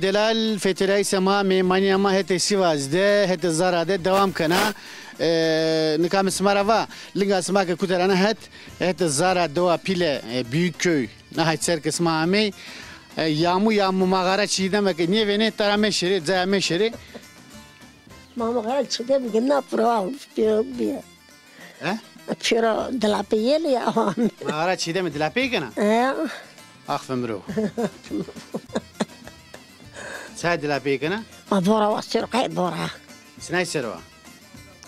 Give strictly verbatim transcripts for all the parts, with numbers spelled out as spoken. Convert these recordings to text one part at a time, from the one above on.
Delal, fetelay sema, mêmanîya ma hetê Sîvas de, hetê Zara de dewam kena. E, nika mi sima ra va, linga sima ke kute ra na het, hetê Zara dewa Pîle, e, Büyükköy. Na het ser ke sima amey, e, yamu yamu maxara Çiğdeme ke nêvênê, tara meşêrê, caya meşêrê. Ma maxara Çiğdeme ke na piro, piro bîye. He? Piro dilapê yêlî ya. Maxara Çiğdeme dilapê kena? He. Ax vemro. Çay dilapê kena? Ma bora wa sur qey bora. Sinay ser wa?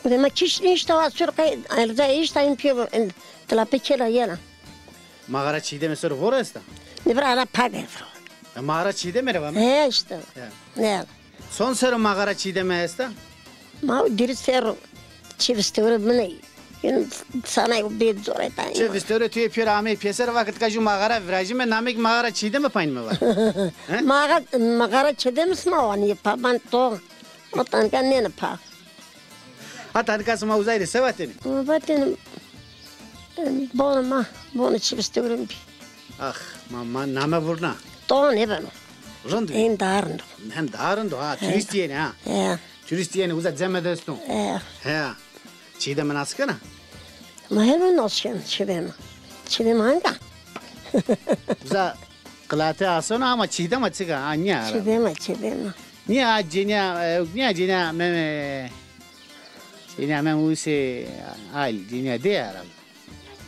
Dema kiş nişta wa sur qey, erza işta in piro, in dilapê kela yena. Maxara Çiğdeme ser vora esta? Ne bira ana page vro. E, maxara Çiğdeme re va mi? He işte. Ya. Ne? Son sero maxara Çiğdeme esta? Ma o diri sero çi vistewre mine. Yine sana yok bir zor etayım. Çi vistewre tu yê pêro amey pêser, vakit ka ju maxara virajime, namê kî maxara Çiğdeme paynime va. He? Maxa-, maxara Çiğdeme sima waniye pa, ben to, o tanka nêne pa. Hata nika sima uzay rê se vatêne? Vatêne, e, bonê ma, bonê çi vistewrin bî. Ax, ma, ma name vurna. To nêbeno. Rind bî. Hên daha rind o. Hem daha rind o, ha, he, turîst yenê, ha. He. Turîst yenê, uza ceme de esto. He. He. Çiğdeme nas kena? Ma heme nas kena, Çiğdeme. Çiğdeme hanga? Uza qilate asona ama Çiğdeme çik a, ha, nîya ara. Çiğdeme, Çiğdeme. Nîya cênîya, e, nîya cênîya Mem, e, cênîya Mem Use Al, cênîya de ara.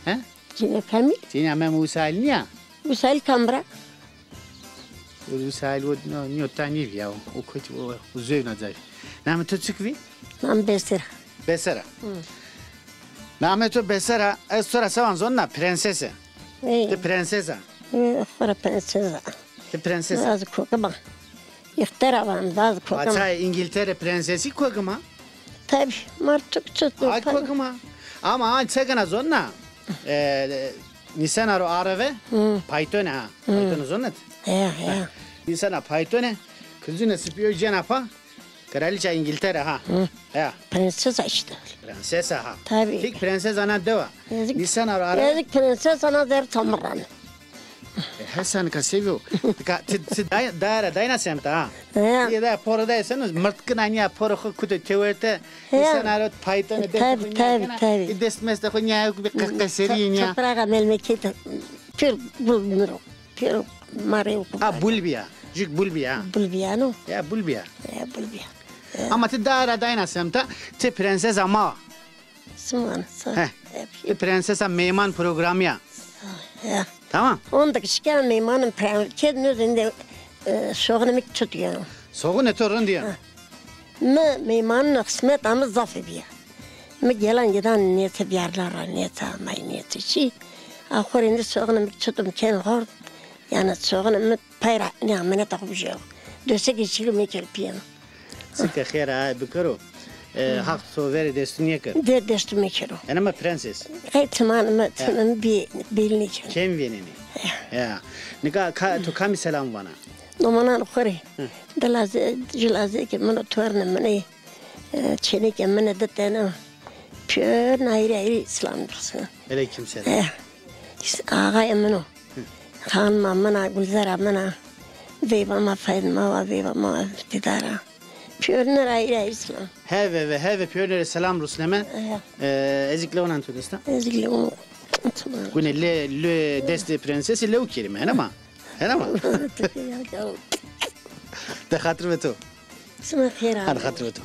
He? Cênîya kamî? Cênîya Mem Use Al nîya? Use Al kam bira? Use Al o, no, nîyo ta nîvîya o. O kotî o, o zewna cay. Namê to çik vî? Nam Besera. Besera. Hı. Namê to Besera, ez to ra sevan zonna, prensese. Ey. Ti prensesa. Ey, xora prensesa. Ti prensesa. Vaz kokima. Îxtera van, vaz kokima. Vaça Îngiltere prensesî kokima? Tabi, ma Türkçe. Ay kokima. Ama an çekena zonna. E, nisena ro areve, hı, paytone ha. Hı. Paytone zonnet? He, he. Nisena paytone, kızune sipîyo cena pa. Kraliça Îngiltere ha. Hı. Ya. Prensesa işte. Prensesa ha. Tabii. Tik prensesa na dewa. Yazık. Nisena ra ara. Yazık prensesa na der tamırran. E, Hesen ka seviyo. Tika, ti, ti day-, daira dayna semta ha. Ya. Ye da poro da sen mırtkın anya poro xo kude tewerte. Ya. Nisena ra paytone de. Tabii, tabii, tabii. Dest meste xo nya bir qeserî nya. Toprağa melmekete. Pir bulunur o. Pêro ma rê û. A, bul bîya. Jûk bul bîya. Bul bîya no. Ya, bul bîya. Ya, bul bîya. Ya. Ama ti daira dayna semta, ti prensesa ma. Siman, sa. He. Ti prensesa meyman programî ya. Ya. Tamam. Onda şikayet meymanın prensesa, ked nozinde, e, soğunumik tutuyor. Soğun eto rind ya. Ha. Mi meymanîna xismet ame zafê bîya. Mi gelan gedan nête biyarla ra, nête amay, nête çî. A xo rê êndî soxinê mi çitum ken xort. Yanî soxinê mi pay ra nê ameneta xo bijêro. Dosekê çîlî mekero pîyê mi. Çike xêr a bikero. E, Haq to verê destû nêkero. De destû mekero. Ena mi prenses. Qey timan mi, timan bî, bêl nêkeno. Kêm vênenê. Ya. Ya. Nika ka, to kamî selam vana? Domanan xo rê. Hı. Dilazê, cilazêkê min o, tornê min ê, e, çênekê min ê di tene. Pêrine ayrı ayrı selam dursun. Aleyküm selam. E, ağayê min o. Hı. Xanima min a, Gulzara min a. Veyva ma Fadima wa, veyva ma Didara. Pêrine ayrı ayrı selam. Heve ve heve pêrine selam rusneme. E. E, ezik lew nan tu desta? Ezik lew. Gune le, le destê prensesî lew kerîme, hena ma? Hena ma? De xatir ve to. Sima xêr a. Hadi xatir ve to.